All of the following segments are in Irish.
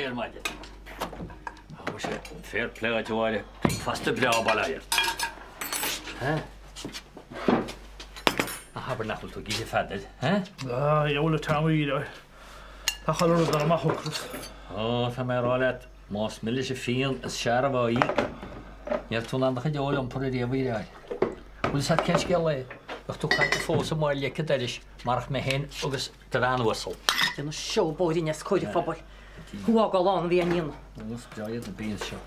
ar maidin. Á, muise, fair play duit a Mháire, bricfeasta breá bail ó Dhia ort. Hé? Ná habair nach bhfuil tú ag ithe a Pheadair, hé? Á, dheabhail a teangaidh í, Tá chuile rud orm ach ocras. Ó, tá mé ag rá leat, más milis an fíon, is searbh á íoc. Ní raibh tú in ann do chuid óil a iompar ariamh a dheartháir. Bhfuil fhios a't cén scéal é? Bheadh tú caite fós amuigh ar leic an dorais marach mé féin agus do bhean uasal. Déanamh seó bóithrín os comhair an phobail. Thú a fhágáil ann a bhí á ndéanamh. Is breá iad na beans seo.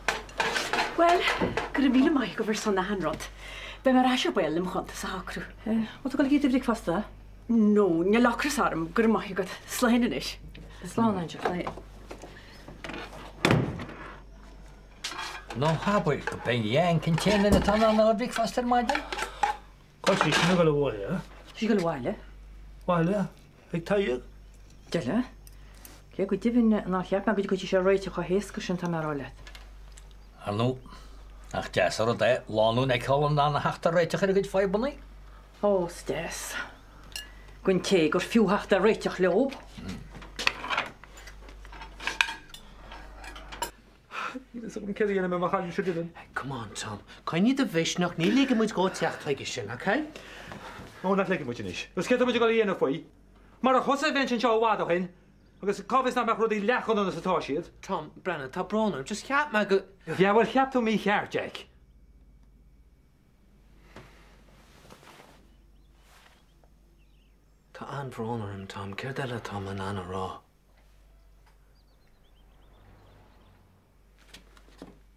Bhuel, go raibh míle maith agaibh ar son achan rud. Beidh mé ar ais ar ball le mo chuntas a shocrú. Bhfuil tú ag dul ag ithe do bhricfeasta? No, níl ocras orm, go raibh maith agat. Slán anois. Slán, Angela. Ná habair gurb é an Yank an t-aon duine atá in ann a bhricfeasta ar maidin? Cá bhfuil sí sin ag dul abhaile? Tá sí ag dul abhaile. Abhaile? Ag Tadhg? Deile. Cé go deimhin nár cheap mé go dtiocfadh sé a réiteach chomh héasca sin, tá mé a rá leat. Ar ndóigh, nach deas an rud é lánúin a fheiceáil in ann a theacht ar réiteach ar a gcuid fadhbanna? Ó, is deas. Don té gur fiú theacht ar réiteach leo. Níl fhios agam céard a dhéanfaidh mé má chailleann sé Dylan. Come on, Tom. Coinnigh do mhisneach, ní ligfidh muid dhó teacht chuige sin, ok? Ó, nach ligfidh muid anois. Agus céard tá muid ag dul a dhéanamh faoi? Marach thusa bheinnse anseo i bhfad ó shin. Agus cá bhfios nach mbeadh rudaí leath chomh dona is atá siad. Tom, breathnaigh, tá brón orm. Just cheap mé go. Yeah, bhuel, cheap tú mícheart, Jack. Tá an-bhrón orm, Tom. Céard eile atá mé in ann a rá?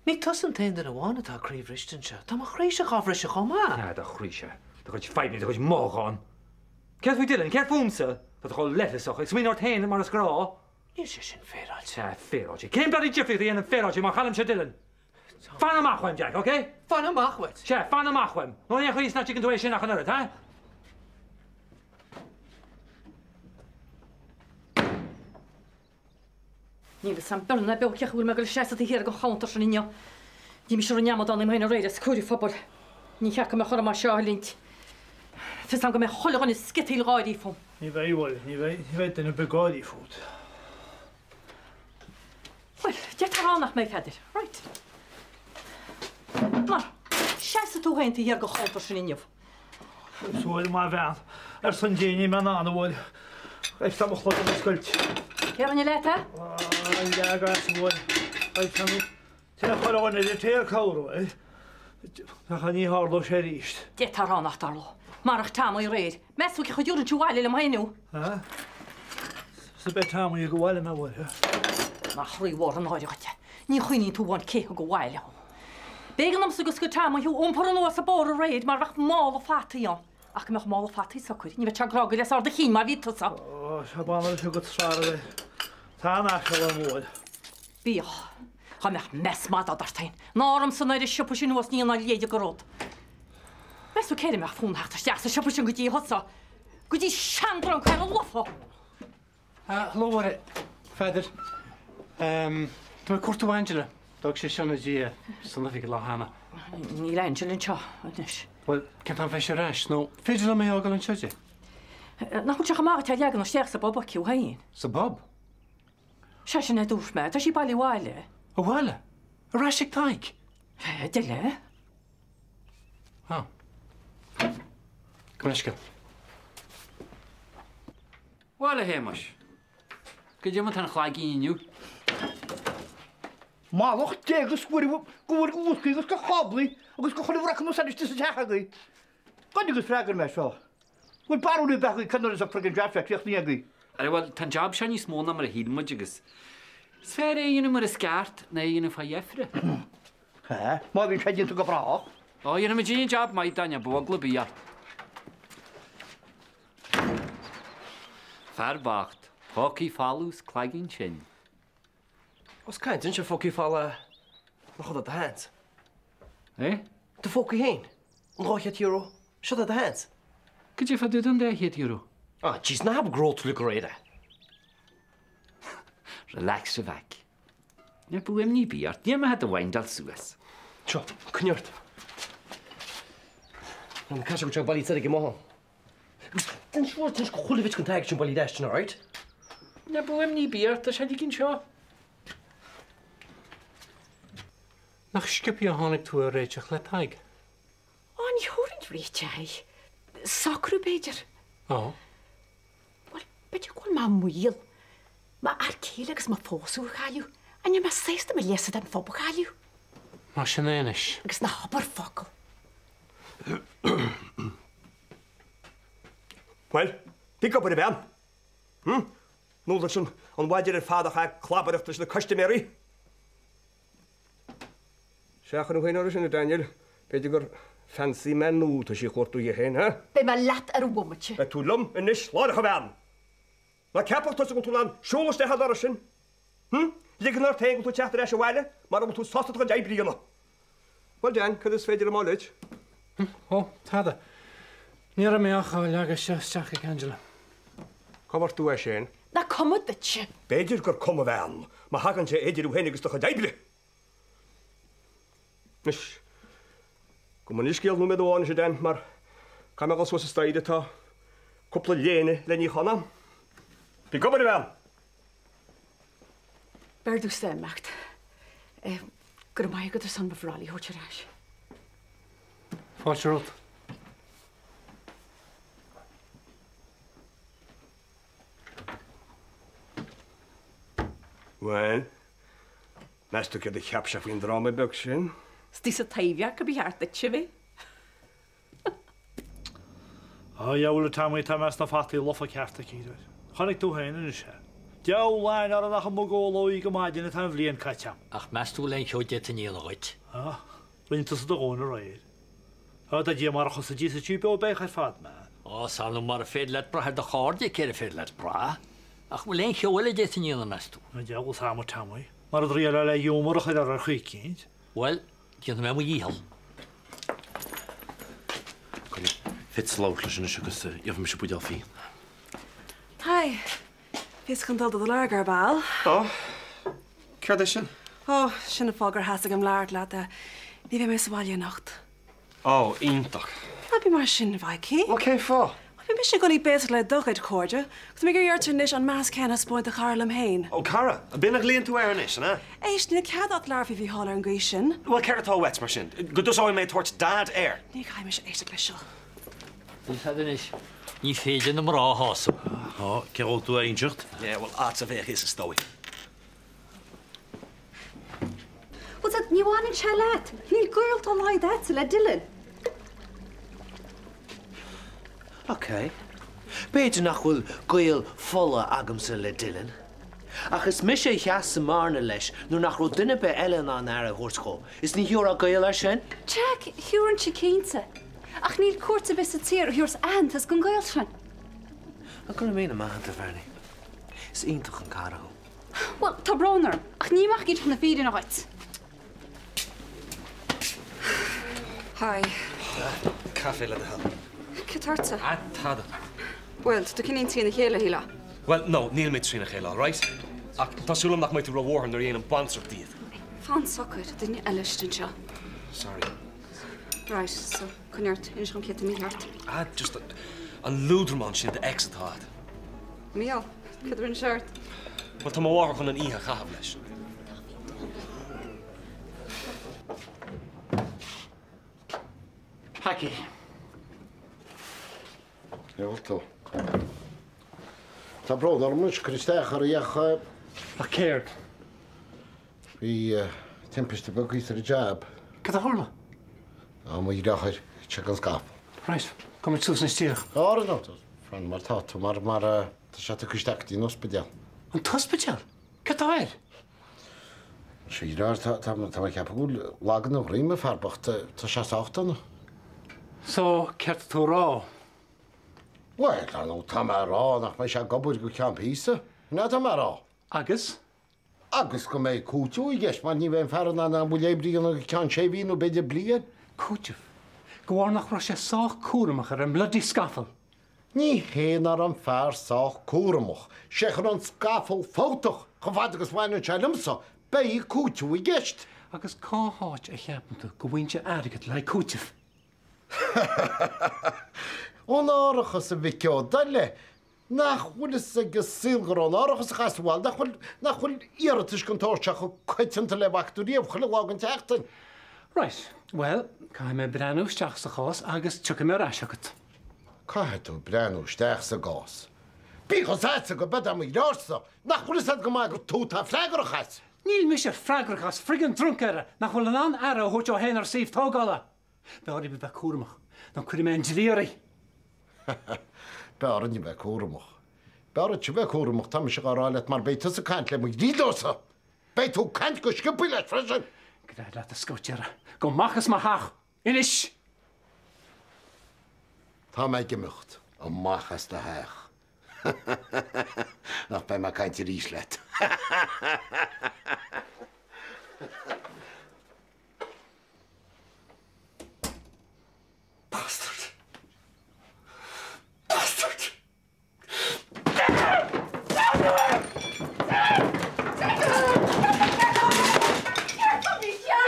Ní tusa an t-aon duine amháin atá croíbhriste anseo. Tá mo chroíse dhá bhriseadh chomh maith. Ah, do chroíse. Do chuid fadhbanna, do chuid mothúchán. Céard faoi Dylan? Céard fúmsa? Tá tú chomh leithleasach, ag smaoineamh ort féin mar is gnách. Níl sé sin féaráilte. Ah, féaráilte. Cén bloody difríocht a dhéanann féaráilte má chaillimse Dylan? Fan amach uaim, Jack, ok? Fan amach uait? Sea, fan amach uaim. Nó in aon chaoi is nach dtuigeann tú é sin ach an oiread, ha? Níl fhios a'm beo ná beo cén chaoi a bhfuil mé ag dul a seasamh taobh thiar den chuntar sin inniu. Ní mise an amadán í féin aréir os comhair an phobail. Ní cheart go mbeadh orm é seo a thuillingt. Fios a'm go mbeidh chuile dhuine ag sciotaíl gáirí fúm. Ní bheidh, bhuel, ní bheidh, ní bheidh duine ar bith ag gáirí fút. Bhuel, d'fhéadfá a rá nach mbeidh, a Pheadair. Right. Mar, seasfaidh tú féin taobh thiar den chuntar sin inniu. Is bhuel, mo bhean, ar son Dé níl mé in ann, a bhuel. Is tá mo chloigeann ag scoilt. Cé rinne leat é? Ah, leag as, a bhuel. Téigh chuile dhuine de téigh cabhrú é. Ach ní tharlóidh sé arís. D'fhéadfá a rá nach dtarlódh. Marach Tommy aréir. Meas tú cén chaoi a dtabharfainnse abhaile liom féin thú? Ha? Is beidh Tommy ag abhaile mé abhaile. Nach rí-mhór an náire dhuit é. Ní chuimhníonn tú amháin cé thug abhaile thú. B'éigean domsa agus do Tommy thú a iompar anuas an bóthar aréir mar bheadh mála fataí ann. Ach go mbeadh mála fataí socair, ní bheadh sé ag rá go leis ard a chinn mar bhí tusa. Ó, tá banna agat sar a bheith. Tá an aisle an bhfuair. Bíodh. Dá mbeadh meas madaidh ort féin. Ná ormsa ná ar an siopa sin thuas ní dhéanfá a leithéid de rud. Meas tú cé air a mbeadh fonn theacht isteach sa siopa sin go dtí thusa? Go dtí seandruncaera lofa! Hello a Mháire, a Pheadair. Tá mé ag cuartú Angela. D'fhág sí seo ina diaidh san oifig an lá cheana. Níl Angela anseo anois. Bhuel, cén t-am a bheidh sí ar ais? Nó féidir liom é a fhágáil anseo di? Nach bhfuil sé chomh maith duit é a leagan isteach sa bpub aici féin? Sa bpub? Sea, sin é a dúirt mé. Tá sí bailithe abhaile. Abhaile? Ar ais ag Tadhg? Deile. Á. Gabh mo leithscéal. Bhuel, a Shéamais, goidé mar tá an chlaigín inniu? Mallacht Dé agus Mhuire go bhfuil go bhfoscaí agus go cháblaí agus go chuile bhrac anuas arís sa teach agaibh. Gan agus freagair mé seo. Bhfuil barúil ar bith agaibh cén uair is a friggin job seo críochnaithe agaibh? Ara bhuel, tá an jab seo níos mó ná mar a shíl muid agus is fearr é a dhéanamh mar is ceart ná é a dhéanamh fá dheifre. Há, má bhíonn sé déanta go brách. Ó, dhéanfaidh muid jab maith de, ná bíodh eagla ar bith ort. Fear bocht, pócaí folamh 's cloigeann tinn. Os caint anseo phócaí folamh nach iad do hands. Eh? Do phócaí féin, an €200, seo do hands. Goidé fá dtaobh den €200? Ah, jeez, ná habair go raibh tú uilig go réidh é. Relax, a mhac. Ná bíodh imní ar bith ort, níl mé chun do mhindáil suas. Seo, coinnigh ort. An caise go dtí bailí tar ag an mbothán. Agus den sórt sin go chuile bhit den t-airgead sin bailí leis sin, alright? Ná bíodh imní ar bith ort, tá sé uilig anseo. Nach sciobthaí a tháinig tú ar réiteach le Tadhg? Á, ní thabharfainn réiteach air. Socrú, b'fhéidir. Á. Bhuel, b'fhéidir go bhfuil mé i mbaol m'fhear céile agus mo phósadh a chailleadh. An níl mé sásta mo léasadh den phub a chailleadh? Mar sin é anois. Agus ná habair focal. Bhuel, bí ag obair a bhean. Hm? Nó leis an mhaidin ar fad ach ag clabaireacht leis na custaiméirí. Seachain thú féin orthu sin, a Daniel. B'fhéidir gur fancy man nua atá sí a chuartú di féin, ha? Beidh mé leat ar an bhomaite. Beidh tú liom anois láithreach, a bhean! Ná ceapadh tusa go bhfuil tú in ann siúl isteach an doras sin, hm? Ligean ort féin go bhfuil tú ag teacht ar ais abhaile mara bhfuil tú sásta do chuid oibre a dhéanamh. Bhuel, Dan, cad is féidir liom a rá duit? Hm? Ó, tada. Ní raibh mé ach á leagadh seo isteach ag Angela. Cá bhfuair tú é sin? Nach cuma duitse? B'fhéidir gur cuma, a bhean, má thagann sé idir thú féin agus do chuid oibre. Anois, gabh mo leithscéal nóiméad amháin anois, a Dan, mar caithfidh mé a dhul suas an staighre, tá cúpla léine le níochán a'm. Bí ag obair, a bhean! B'fhearr domhsa imeacht. Go raibh maith agat ar son mo bhráillí a thabhairt ar ais. Fáilte romhat. Bhuel, meas tú céard a cheap sé faoin dráma beag sin? Istigh sa Taibhdhearc a ba cheart duit a bheith. A dheabhail, a Tommy, tá mé sna fataí lofa ceart aici. Chonaic tú féin anois é. Deabhal aithne orm ach an mug ó go maidin atá an bhliain caite a'm. Ach meas tú bhfuil aon cheo a d'fhéadfainn a dhéanamh dhuit? Ah, rinne tusa do dhóthain aréir. Á, tá Dia mar a chosaintí sa tír beo béach ar fad mé. Á, is annamh mar a féidir leat brath ar do chairde, céard a féidir leat brath? Ach bhfuil aon cheo eile a d'fhéadfainn a dhéanamh, meas tú? A dheabhail, 's am, a Tommy, mar a dtriail le giúmar a chur air ar chaoi eicínt. Bhuel, déanfaidh mé mo dhícheall. Cuirfidh Fitz labhairt leis anois agus gheobhaidh mise buidéal fíon. Hi. Bhíos chun dul do do lorg ar ball. Ó, céard é sin? Ó, sin an fáth gur theastaigh uaim labhairt leat. Ní bheidh mé sa bhaile anocht. Ó, iontach. Ná bí mar sin, a Mhaidhcí. Bhuel, cén fáth? Bhuel, bhí mise i gcónaí béasach le do chuid cairde, agus tá mé ag iarraidh ort anois an meas céanna a thaispeáint do chara liom féin. Ó, cara? B'in a ghlaonn tú air anois, an ea? Éist, níl cead agat labhairt faoi Mhícheál ar an gcaoi sin. Bhuel, céard atá uait, mar sin? Go dtosóidh mé ag tabhairt Dad air? Ní chaithfidh mise éisteacht leis seo. Bhfuil fhios a'd anois, ní féidir na mná a shásamh. Ó, cé dhó tú a inseacht? Yeah, bhuel, a'dsa a bheadh a fhios, is dóigh. Bhuel, sea, ní bhaineann sé leat. Níl gaol dá laghad a'dsa le Dylan. Ok. B'fhéidir nach bhfuil gaol fola agamsa le Dylan. Ach is mise a sheas sa mbearna leis nuair nach raibh duine ar bith eile in ann aire a thabhairt dhó. Is ní thiúrfá gaol air sin? Jack, thiúrfainnse cinnte. Ach níl cúirt ar bith sa tír a thiúrfas aitheantas don ghaol sin. Go raibh míle maith agat, a Bhernie. Is iontach an cara thú. Bhuel, tá brón orm, ach níl mé ach ag inseacht na fírinne dhuit. Hi. Caife le do thoil. Cad tá ortsa? Ah, tada. Bhuel, tá do chinnín trína chéile, shílfeá. Bhuel, no, níl mé trína chéile, all right? Ach tá súil agam nach mbeidh tú róbhuartha nuair a dhéanaim baintreach díot. Fan socair, tá duine eile istigh anseo. Sorry. Right, so, coinnigh ort, inis dom cé tá mícheart. Ah, just an liúdramán sin de ex atá agat. Mícheál, cad a rinne sé ort? Bhuel, tá mo mháthair chun an oíche a chaitheamh leis. Packie. Ar bhfuil tú? Tá brón orm anois cur isteach oraibh ach. Ach céard? Bhí timpiste beag thíos ar an jab. Cad a tharla? Á, mo dheartháir, thit sé den scafall. Right, gabhfaidh muid suas anois díreach. Á, no, fan mar tá tú, mar, mar, tá sé tugtha isteach go dtí an ospidéal. An t-ospidéal? Cad tá air? Sea, tá, tá, tá mé ag ceapadh go bhfuil lag ina dhroim, an fear bocht, tá sé sách dona. So, céard tá tú a rá? Bhuel, ar ndóigh, tá mé a rá nach mbeidh sé ag obair go ceann píosa. Sin é atá mé a rá. Agus? Agus go mbeidh cúiteamh i gceist, mar ní bheidh an fear in ann a bhuille oibre a dhéanamh go ceann sé mhí nó b'fhéidir bliain. Cúiteamh? De bharr nach raibh sé sách cúramach ar an mbloody scafall! Ní hé nach raibh an fear sách cúramach, sé go raibh an scafall fabhtach, chomh fada agus a bhaineann sé liomsa, beidh cúiteamh i gceist. Agus cá háit a cheapann tú go bhfaighinnse airgead le haghaidh cúitimh? Ón árachas, a mhic ó, doiligh! Nach bhfuil fhios ag an saol go raibh an árachas a chasadh bhail, nach bhfuil, nach bhfuil iarratais den tsórt seo chomh coitianta le bhfaca tú riamh chuile lá den tseachtain. Right, bhuel, caithfidh mé breathnú isteach sa chás agus tiocfaidh mé ar ais chugat. Caithfidh tú breathnú isteach sa gcás. Bíodh fhios a'dsa go bead am leorsa, nach bhfuil fhios a'd go maith gur tú atá freagrach as. Níl mise freagrach as friggin druncaeire nach bhfuil in ann aire a thabhairt dó féin ar suíomh tógála. Beidh oraibh a bheith cúramach, nó cuirfidh mé an dlí oraibh. Beidh orainn a bheith cúramach. Beidh ort a bheith cúramach, tá mise dhá rá leat mar beidh tusa ag caint le mo dhlíodóir-sa! Beidh tú ag caint go sciobtha leis freisin! Gread leat a scabhtéara. Gabh amach as mo theach! Anois! Tá mé ag imeacht amach as do theach. Ach beidh mé ag caint arís leat. Bastard! Bastard!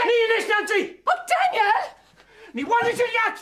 Ní anois, Nancy! Oh, Daniel! Ní bhainfidh sé leat!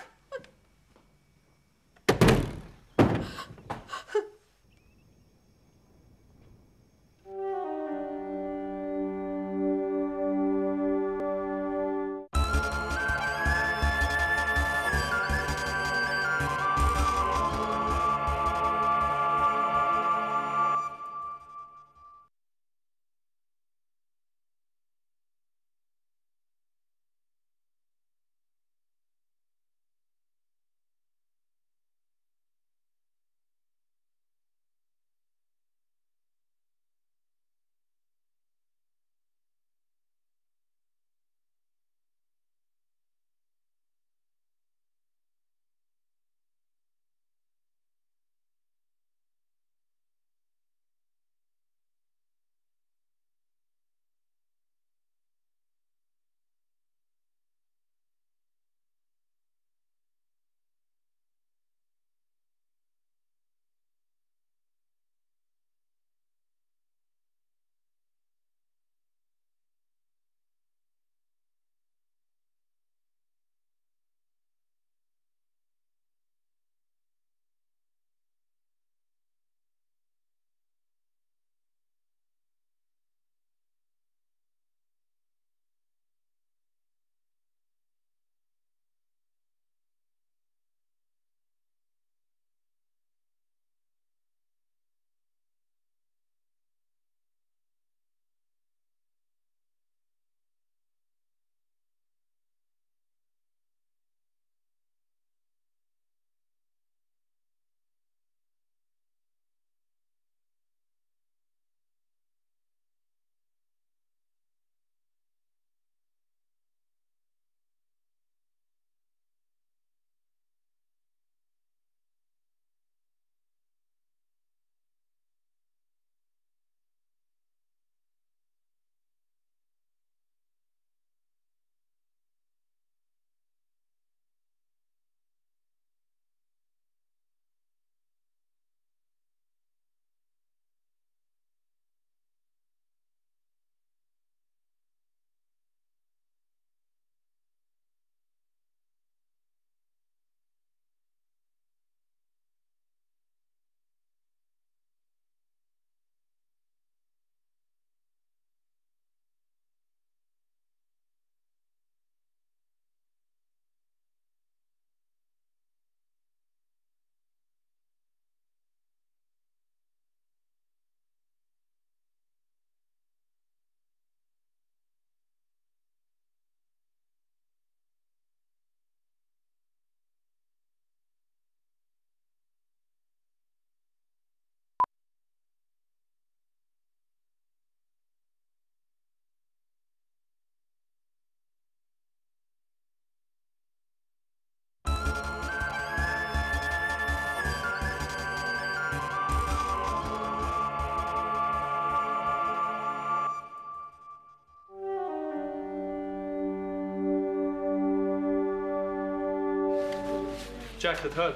Jack, le do thoil.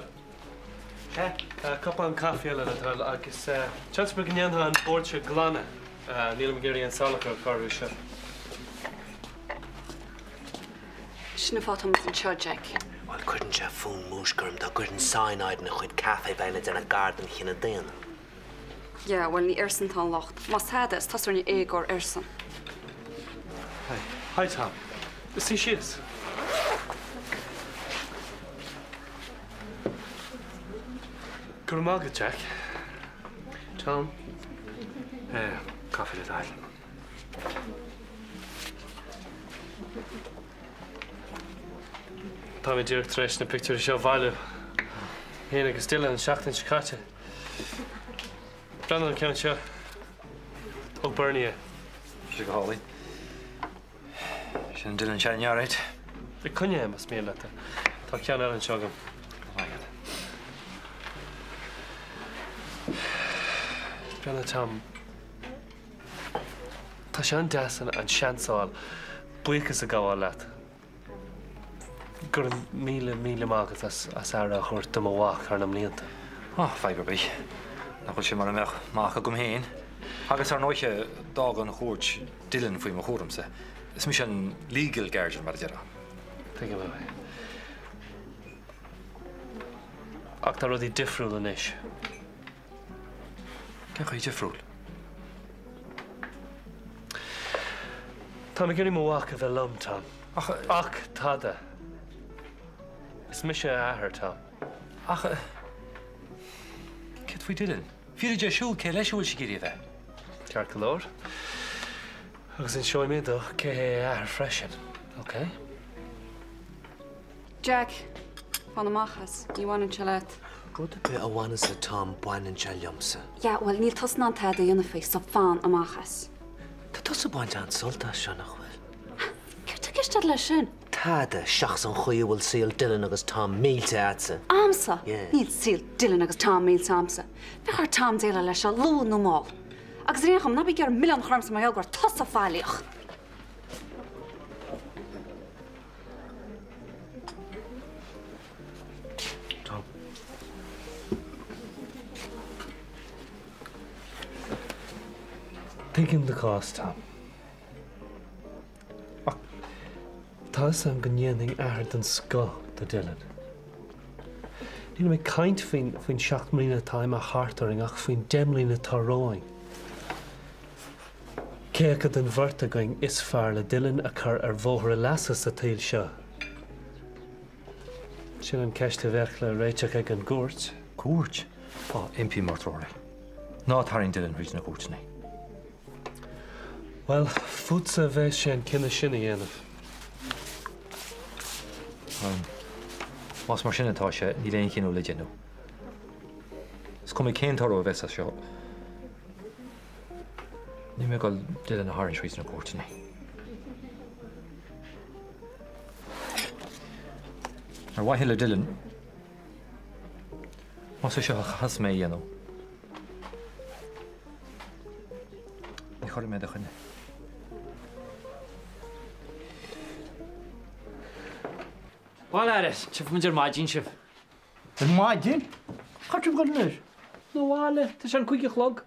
Sea? Cupán caife eile le do thoil agus seans go ndéanfá an bord seo a ghlanadh. Nílim ag iarraidh aon salachar a chur orthu seo. Sin an fáth táimid anseo, Jack. Bhuel, cuireann sé fonn múisce orm dá gcuirfinn cyanide ina chuid caife bheinn ag déanamh gar don chine daonna. Yeah, bhuel, ní airsean atá an locht. Más tada, is tusa a rinne éagóir airsean. Hi. Hi, Tom. Suigh síos. Go raibh maith agat, Jack. Tom, eh, caife le do thoil. Táimid díreach tar éis na pictiúirí seo a bhailiú, féin agus Dylan an seachtain seo caite. Breathnaigh ar an ceann seo. Thóg Bernie é. Tá sé go hálainn. Sin Dylan s'againne, alright. Coinnigh é, más mian leat. Tá ceann eile anseo agam. Go maith agat. Breathnaigh, Tom. Tá sé an-deas an seans a fháil buíochas a ghabháil leat. Go raibh míle, míle maith agat as aire a thabhairt do mo mhac thar na mblianta. Ó, fadhb ar bith. Nach bhfuil sé mar a mbeadh mac agam féin? Agus ar ndóiche, d'fhág an chúirt Dylan faoi mo chúramsa. Is mise an legal guardian, mar a déarfá. Tuigim é. Ach tá rudaí difriúil anois. Cén chaoi difriúil? Táim ag iarraidh mo mhac a bheith liom, Tom. Ach. Ach tada. Is mise a athair, Tom. Ach. Céard faoi Dylan? Fiafraigh de siúd cé leis a bhfuil sé ag iarraidh a bheith. Ceart go leor. Agus inseoidh mé dó cé hé a athair freisin, ok? Jack, fan amach as. Ní bhaineann sé leat. Rud ar bith a bhaineas le Tom, baineann sé liomsa. Yeah, bhuel, níl tusa in ann tada a dhéanamh faoi, so fan amach as. Tá tusa ag baint an-sult as seo, nach bhfuil? Céard tá i gceist agat leis sin? Tada, seachas an chaoi a bhfuil saol Dylan agus Tom millte a'dsa. A'msa? Yeah. Níl saol Dylan agus Tom millte a'msa. Bheadh ar Tom déileáil leis seo, luath nó mall. Agus ar aon chuma, ná bí ag iarraidh milleán a chur ormsa mar gheall go raibh tusa faillíoch! Tom. Tuigim do chás, Tom. Ach tá fhios agam go ndéanfainn athair den scoth do Dylan. Nílim ag caint faoin faoin seacht mbliana atá imithe thart orainn ach faoin deich mbliana atá romhainn. Cé acu den bheirt againn is fearr le Dylan a chur ar bhóthar a leasa sa tsaol seo? Sin an ceist a bheadh le réiteach ag an gcúirt. Cúirt? Á, impím ort, Rory. Ná tarraing Dylan thríd na cúirteanna. Bhuel, fútsa a bheas sé an cinneadh sin a dhéanamh. Más mar sin atá sé, níl aon chinneadh le déanamh. Is cuma cén toradh a bheas as seo. Níl mé ag dul Dylan a tharraingt thríd na cúirteanna. Ar mhaithe le Dylan, más é seo a chaithfeas mé a dhéanamh, ní chuirfidh mé i do choinne. Bhuel, a fhear, tchífidh muid ar maidin sibh. Ar maidin? Cá bhfuil sibh ag dul anois? 'Na bhaile, tá sé an 5 a chlog.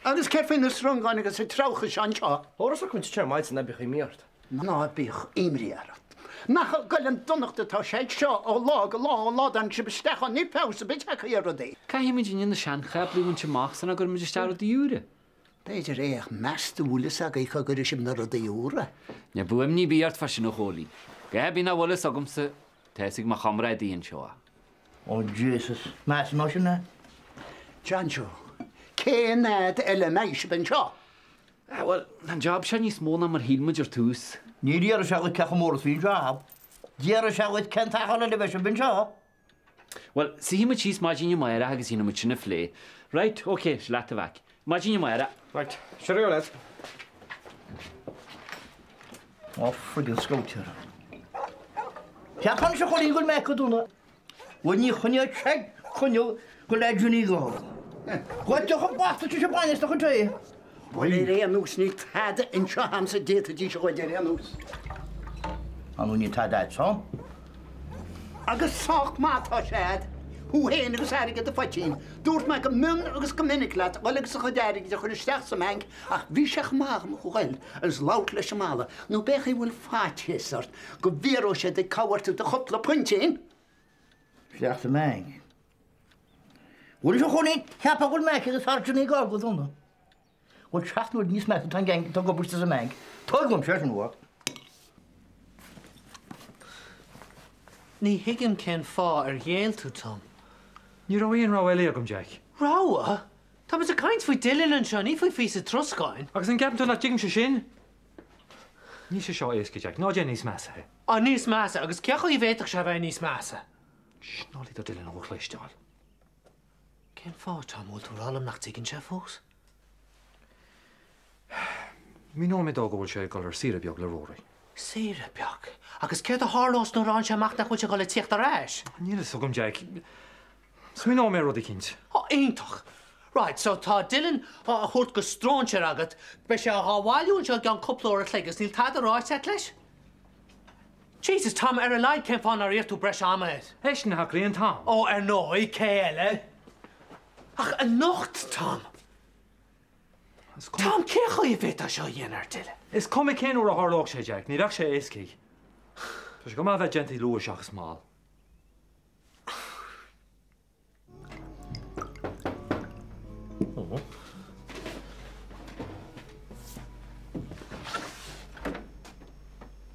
Agus céard faoi na srongáin agus an treabhchas seo anseo? Thabharfas a cuid ar maidin ná bíodh imní ort. Ná bíodh imní ort. Nach ag goil chun donachta atá sé seo ó lá go lá ón lá a dtáinig sibh isteach ann, níl feabhas ar bith tagtha ar rudaí. Caithfidh muid na seancháblaí a bhaint amach sula gcuireann muid isteach rudaí úra. B'fhéidir é ach meas tú an bhfuil fhios agaibh cá gcuirfidh sibh na rudaí úra? Ná bíodh imní ar bith ort fá sin a Chóilín. A dhath ar bith nach bhfuil fhios agamsa, tá fhios ag mo chomrádaí anseo. Ó Jesus, meas mar sin é? John Joe, cén fhad eile a mbeidh sibh anseo? Ah bhuel, tá an job seo níos mó ná mar shíl muid ar tús. Níor fhiafraigh sé dhuit cé chomh mór is bhí an job. D'fhiafraigh sé dhuit cén t-achar eile a bheidh sibh anseo. Bhuel, suífidh muid síos maidin amárach agus dhéanfaidh muid sin a phlé. Right, ok, seo leat a mhac. Maidin amárach. Right, cheerio lads. Ó, friggin scabhtar. Ceapann sé chóilín go bhfuil mé acu dúna. Bhuel ní choinneoidh sé coinneal go le Johnny go. Go dtiocfadh basta sé bainne isteach an tae. Bhuel ar aon nós níl tada anseo a'msa a d'fhéadfaidís a ghoid ar aon nós. Ar ndóigh níl tada a'dsa. Agus sách maith atá sé a'd, thú fhéin agus airgead do phoitín. Dúirt mé go mion agus go minic leat dhul agus do chuid airgid a chur isteach sa mbanc ach bhí sé chomh maith agam a ghoil agus labhairt leis an mballa nó pé chaoi a bhfuil faitíos ort go bhfiafróidh siad de cá bhfuair tú do chúpla puintín. Isteach sa mbanc. Bhuel, a Chóilín, cheapfá go bhfuil Mac agus fear Johnny gar go dona. Bhuel, seacht n-uaire níos measa atá an gang atá ag obair sa mbanc. Tóg uaimse é sin uait. Ní thuigim cén fáth ar ghéill tú, Tom. Ní raibh aon rogha eile agam, Jack. Rogha? Táimid ag caint faoi Dylan anseo, ní faoi phíosa troscáin. Agus an gceapann tú nach dtuigimse sin? Níl sé seo éasca, Jack. Ná déan níos measa é. Á, níos measa? Agus cé chaoi a bhféadfadh sé a bheith níos measa? Sh, ná lig do Dylan a chloisteáil. Cén fáth, Tom, bhfuil tú ag rá liom nach dtuigeann sé fós? Míneoidh mé dó go bhfuil sé ag dul ar saoire beag le Rory. Saoire beag? Agus céard a tharlós nuair a fhaigheann sé amach nach bhfuil sé ag dul a tíocht ar ais? Níl a fhios agam, Jack. Smaoineoidh mé ar rud eicínt. Ó, iontach! Right, so tá Dylan á thabhairt go stróinséir agat, beidh sé dhá bhailiú anseo i gceann cúpla uair a chloig agus níl tada ráite agat leis? Jesus, Tom, ar a laghad cén fáth nár iarr tú breis ama air? Eisean a shocraigh an t-am. Ó, ar ndóigh, cé eile? Ach anocht, Tom! Tom, cén chaoi a bhféadfá seo a dhéanamh ar Dylan? Is cuma cén uair a tharlódh sé, Jack, ní bheadh sé éasca. Tá sé go maith a bheith déanta luath seachas mall.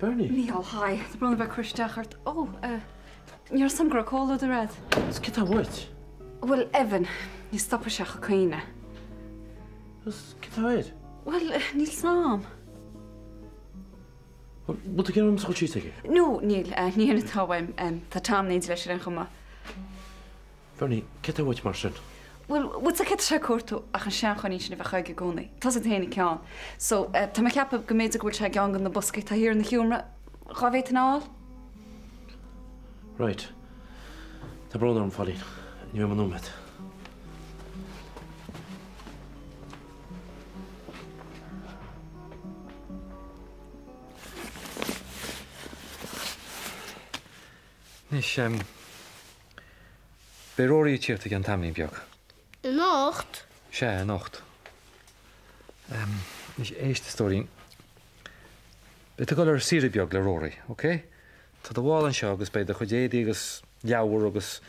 Bernie. Mícheál, hi. Tá brón orm a bheith ag cur isteach ort. Ó, eh, ní raibh 'fhios a'm go raibh comhluadar a'd. Is cad tá uait? Bhuel, Evan, ní stopfaidh sé ach ag caoineadh. Is cad tá air? Bhuel, níl 'fhios a'm. Bhfuil tú ag iarraidh ormsa dhul síos chuige? No, níl, ní hin atá uaim. Tá Tom in éindí leis ar aon chuma. Bernie, cad tá uait mar sin? Bhuel, bhfuil 'fhios a'd cé tá sé ag cuartú ach an seanchoinín sin a bheadh aige i gcónaí. Tusa féin an ceann. So, tá mé ag ceapadh go mb'fhéidir go bhfuil sé i gceann de na boscaí atá thiar ina sheomra. Dhá bhféadfainn a fháil? Right. Tá brón orm, Phóilín. Ní bheidh mé ach nóiméad. Anois, em, beidh Rory ag tíocht i gceann tamaillín beag. Anocht? Sea, anocht. Em, anois, éist, a stóirín. Beidh tú ag dul ar saoire beag le Rory, ok? Tá do mhála anseo agus beidh do chuid éadaí agus leabhar agus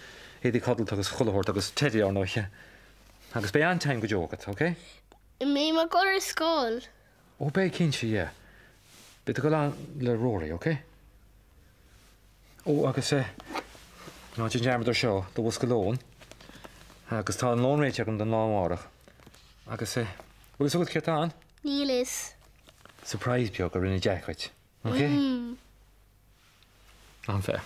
éadaí codlata agus chuile shórt agus teddy, ar ndóiche. Agus beidh an-time go deo agat, ok? An mbeidh mé ag dul ar scoil? Ó beidh, cinnte, yeah. Beidh tú ag dul ann le Rory, ok? Ó, agus eh, ná déan dearmad ar seo, do bhosca lóin. Agus tá an lón réitithe agam don lá amárach. Agus eh, bhfuil fhios agat céard tá ann? Níl fhios. Surprise beag a rinne Jack dhuit, ok? Mm. An-fhear.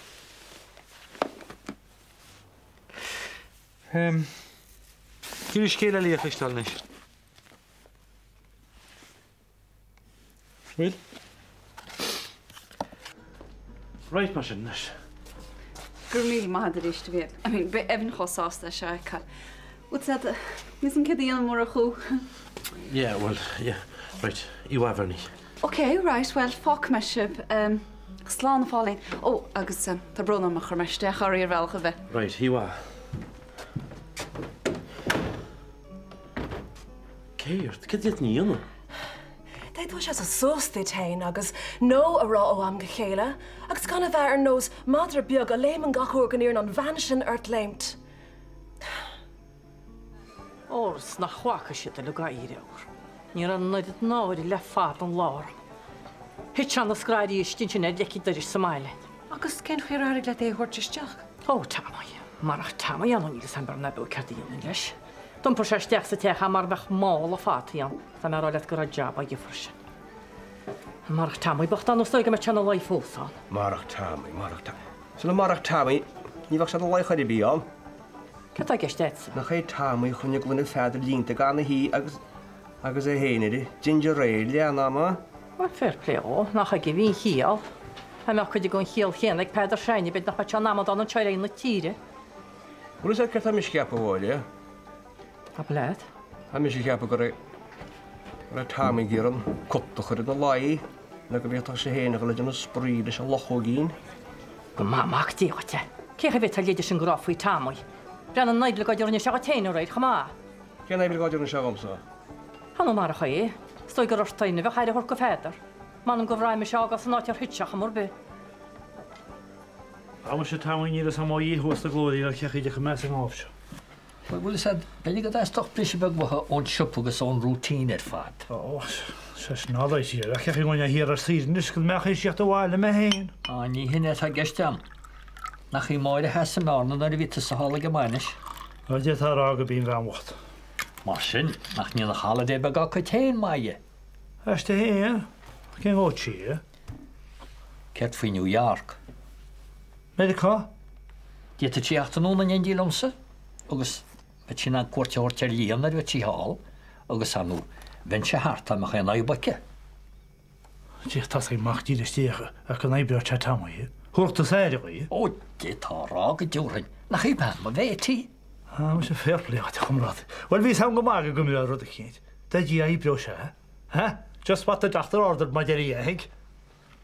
Em, ag iarraidh scéal eile a chloisteáil anois. Bhfuil? Right mar sin anois. Go raibh míle maith agat arís, a Mhíchíl. I mean, beidh Evan chomh sásta é seo a fheiceáil. Bhfuil 'fhios a'd, níl 'fhios a'm céard a dhéanfainn murach thú. Yeah, well, yeah. Right, oíche mhaith, Bernie. Ok, right, well, fágfaidh mé sibh. Um, slán, a Phóilín. Ó, agus um, tá brón orm a chuir mé isteach oraibh ar bhealach ar bith. Right, oíche mhaith. Céard? Céard a d'fhéadfainn a dhéanamh? D'fhéadfá seasamh suas duit fhéin agus no a rá ó am go chéile agus gan a bheith ar nós madra beag a léimeann gach uair go n-iarrann an bhean sin ort léimt. Óra 's nach bhfaca siad uilig éire ór. Ní raibh an oiread náire le fada an lá orm. Thit sé ina scraith arís ansin ar leic an dorais sa mbaile. Agus cén chaoi ar éirigh leat é a thabhairt isteach? Ó, Tommy. Marach Tommy ann níl 'fhios a'm ná beo céard a dhéanfainn leis. D'iompair sé isteach sa teach é mar a bheadh mála fataí ann. Tá mé a rá leat go raibh jab á dhifear sin. Marach Tommy bocht ann is dóigh go mbeadh sé ina luí fós ann. Marach Tommy, marach Tommy. Sula marach Tommy, ní bheadh sé ina luí chor ar bith ann. Cad tá i gceist agatsa? Nach é Tommy a choinnigh gloine Pheadair líonta gan a shuí agus, agus é féin uirthi, ginger ale leath an ama. Bhuel, fair play dhó, nach aige a bhí an chiall. Dá mbeadh cuid den chiall chéanna ag Peadar s'againne, b'fhéidir nach mbeadh sé ina amadán anseo ar aghaidh na tíre. Bhfuil fhios agat céard tá mise a cheapadh, a Mháire? Abair leat. Tá mise a cheapadh go raibh, go raibh Tommy ag iarraidh an cat a chur ina luí le go bhféadfadh sé féin a dhul ag déanamh spraoi leis an luchóigín. Go maith mac Dé dhuit é. Cé chaoi a bhféadfá leide sin go raibh faoi Tommy? Breathnaigh an oibleagáid a rinne sé dhuit féin aréir chomh maith. Cén oibleagáid a rinne sé dhomsa? Ar ndóigh marach é, is dóigh gur ort féin a bheadh aire a thabhairt go Pheadar. M'anam go bhfraigh mise a fhágáil san áit ar thit sé chuma ar bith. Á muise Tommy níl fhios a'm ó Dhia thuas sna glóirí ar cé chaoi a dtiocfaidh mé as an ngábh seo. Bhuel, bhfuil fhios a'd, b'fhéidir go dteastódh briseadh beag uathu ón siopa agus ón routine ar fad. Ó, sé sin all right, ach cén chaoi a ngabhfainn thiar ar saoire anois go mbeadh théis theacht abhaile mé féin. Á, ní hin é atá i gceist a'm. Nach í Máire a sheas i mbearna nuair a bhí tusa thall ag an mbainis? Á, d'fhéadfá a rá go b'í an bhean bhocht. Mar sin, nach ndéanfadh holiday beag dá cuid féin maith di? Aisti féin? Cén áit sí? Céard faoi New York? Meiriceá? D'fhéadfadh sí theacht anonn in éindí liomsa agus bheadh sí in ann cuairt a thabhairt ar Liam nuair a bheadh sí thall agus, ar ndóigh, bheinnse thart dá mbeadh aon fhadhb aici. D'fhéadfá tosaí amach díreach isteach ach go n-oibreodh sé Tommy. Thabharfadh tusa aire dhi. Ó, d'fhéadfá a rá go dtabharfainn. Nach í bean mo mhéit í? Á, muise fair play dhuit, a chomrádaí. Bhuel, bhí 'fhios a'm go maith go gcuimhneofá ar rud eicínt. Dá Dhia oibreoidh sé. Ha? Just what the doctor ordered, mar a deir an Yank.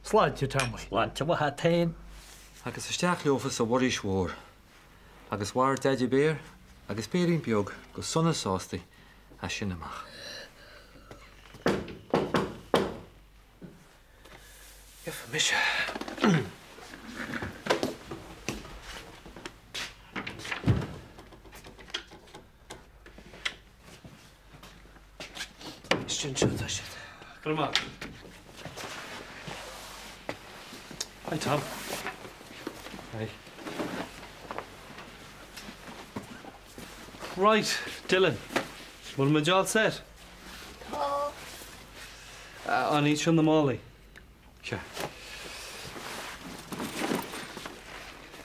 Sláinte, Tommy. Sláinte mhaith a't féin. Agus isteach leofa sa bhforaois mhór. Agus mhair Deaidí Béar agus Béirín Beag go sona sásta as sin amach. Gheobhaidh mise. Istigh anseo atá siad. Go raibh maith. Hi Tom. Hi. Right, Dylan. Bhfuil muid all set? Tá. An iad seo na málaí? Sea.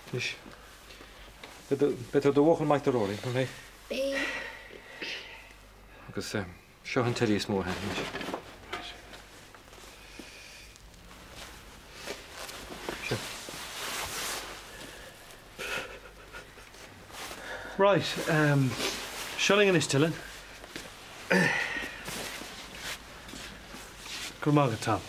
Anois, beidh tú i do bhuachaill maith do Rory, an mbeidh? Beidh. Agus seo an teidí is mó a thaitníonn anois. Seo. Right, seo linn anois, Dylan. Go raibh maith agat, Tom.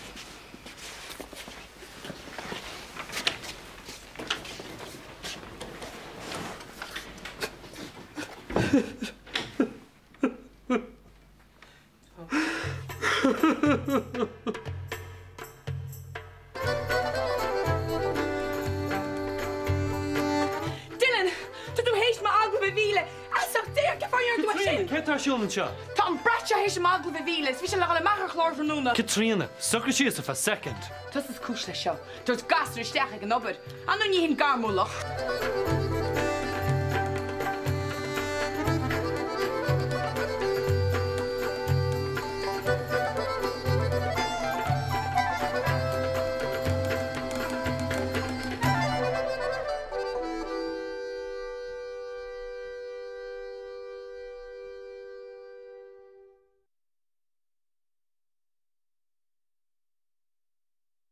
Dylan, tá tú théis m'agallamh a mhilleadh. As ucht Dé, cén fáth a ndearna tú é sin? Caitríona, céard tá ar siúl anseo? Tá an brat seo théis m'agallamh a mhilleadh is bhí sé le dhul amach ar chlár tráthnóna. Caitríona, socraigh síos ar feadh soicind. Tusa is cúis leis seo. Tabhairt gasúr isteach ag an obair. Ar ndóigh ní hin gairmiúlacht.